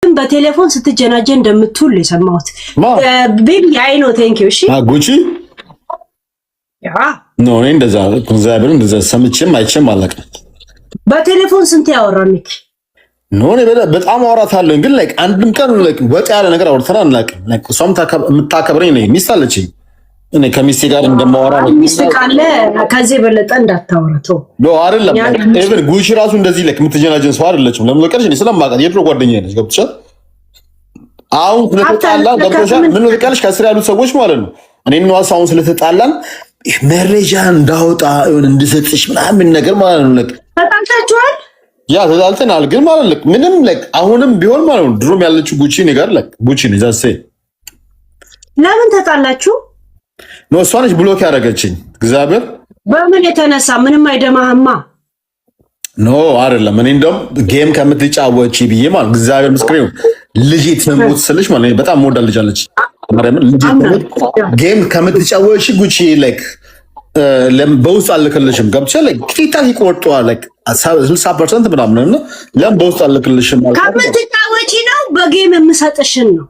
በቴሌፎን ስትጀናጀን እንደምትውል የሰማሁት baby። I know, thank you። እሺ። ጉቺ? Yeah. No፣ እኔ እንደዛ እግዚአብሔር እንደዛ ሰምቼም አይቼም አላውቅም። በቴሌፎን ስንት ያወራ ሚኪ? No፣ እኔ በጣም አወራታለሁ፣ ግን like አንድም ቀን like ወጥ ያለ ነገር አውርተን አናውቅም። Like እሷም የምታከብረኝ ነኝ። ሚስት አለችኝ። እኔ ከሚስቴ ጋር እንደማወራ ነው። ሚስት ካለ ከዚህ የበለጠ እንዳታወራ ተው። No፣ አይደለም። Even ጉቺ ራሱ እንደዚህ like የምትጀናጀን ሰው አይደለችም። ለምን ለቀርሽ? እኔ ስለማውቃት የድሮ ጓደኛዬ ነች። ገብቶሻል? አሁን ስለተጣላን፣ ገብቶሻል? ምን ነው ታውቂያለሽ? ከስር ያሉት ሰዎች ማለት ነው፣ እኔ ነው አሁን ስለተጣላን መረጃ እንዳወጣ ይሁን እንድሰጥሽ ምናምን ነገር ማለት ነው። Like ተጣልታችኋል? Yeah፣ ተጣልተናል፣ ግን ማለት like ምንም like አሁንም ቢሆን ማለት ነው ድሮም ያለችው ጉቺ እኔ ጋር like ጉቺ ነው ዛሴ። ለምን ተጣላችሁ? No፣ እሷ ነች block ያደረገችኝ። እግዚአብሔር። በምን የተነሳ? ምንም አይደማህማ። No፣ አይደለም። እኔ እንደውም game ከምትጫወቺ ብዬ ማለት፣ እግዚአብሔር ምስክሬ ነው። ልጄ ትሙት ስልሽ ማለት በጣም የምወዳት ልጅ አለች። ማርያምን፣ ልጄ ትሙት game ከምትጫወቺ ጉቺ like በውስጥ አልክልሽም። ገብቶሻል? Like ቲክታክ ይቆርጠዋል፣ like 60% ምናምን እና ለምን በውስጥ አልክልሽም? ከምትጫወቺ ነው በ game የምሰጥሽን ነው?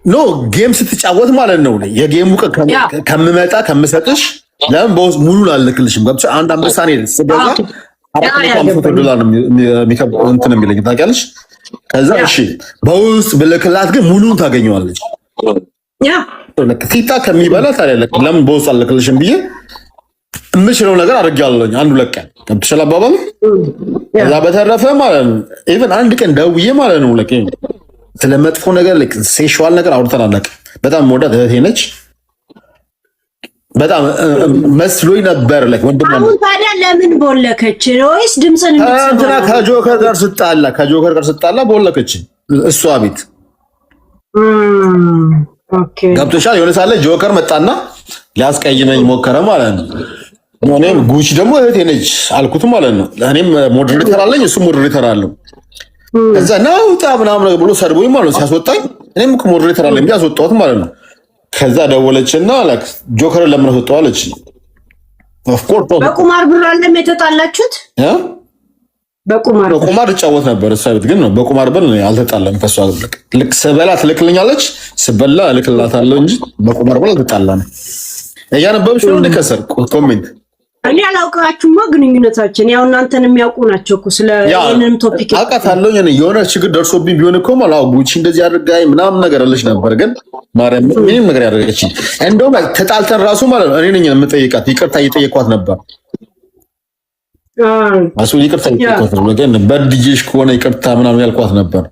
No፣ game ስትጫወት ማለት ነው። የ game ኡ ከምመጣ ከምሰጥሽ ለምን በውስጥ ሙሉን አልክልሽም? ገብቶሻል? አንድ አንበሳ እኔ ስገዛ $450 ነው እንትን የሚለኝ፣ ታውቂያለሽ። ከዛ እሺ በውስጥ ብልክላት ግን ሙሉን ታገኘዋለች። ቲክታክ ከሚበላ ታዲያ ለምን በውስጥ አልክልሽም ብዬ የምችለው ነገር አድርጌያለሁኝ። አንዱ ለቀን፣ ገብቶሻል አባባል። ከዛ በተረፈ ማለት ነው even አንድ ቀን ደውዬ ማለት ነው like ስለ መጥፎ ነገር፣ like sexual ነገር አውርተን አናውቅም። በጣም የምወዳት እህቴ ነች። በጣም መስሎኝ ነበር። Like ወንድም አሁን ታዲያ ለምን ቦለከች? ወይስ ድምፅን እንትና ከጆከር ጋር ስጣላ ቦለከች እሷ ቤት። ገብቶሻል? የሆነ ሳለ ጆከር መጣና ሊያስቀይመኝ ሞከረ ማለት ነው። እኔም ጉቺ ደግሞ እህቴ ነች አልኩት ማለት ነው። እኔም moderator አለኝ፣ እሱም moderator አለው። ከዛ ናውጣ ምናምን ብሎ ሰድቦኝ ማለት ነው። ሲያስወጣኝ እኔም እኮ moderator አለኝ ብዬ አስወጣሁት ማለት ነው። ከዛ ደወለችና ጆከርን ለምን አስወጣው አለች። Of course በቁማር ብር አለም የተጣላችሁት? በቁማር። በቁማር እጫወት ነበር እሷ ቤት፣ ግን በቁማር ብር አልተጣለም ከእሷ። ልክ ስበላ ትልክልኛለች፣ ስበላ እልክላታለሁ እንጂ በቁማር ብር አልተጣላንም። እያነበብሽ ነው እንደ ከስር comment? እኔ አላውቃችሁማ፣ ግንኙነታችን ያው እናንተን የሚያውቁ ናቸው እኮ ስለ ይሄንንም topic። አውቃታለሁ። የሆነ ችግር ደርሶብኝ ቢሆን እኮ ማለት ጉቺ እንደዚህ አድርጋኝ ምናምን ነገር አለች ነበር፣ ግን ማርያም ምንም ነገር ያደረገች፣ እንደውም ተጣልተን ራሱ ማለት ነው እኔ ነኝ የምጠይቃት፣ ይቅርታ እየጠየኳት ነበር። እሱ ይቅርታ እየጠየኳት ነበር፣ ግን በድዬሽ ከሆነ ይቅርታ ምናምን ያልኳት ነበር።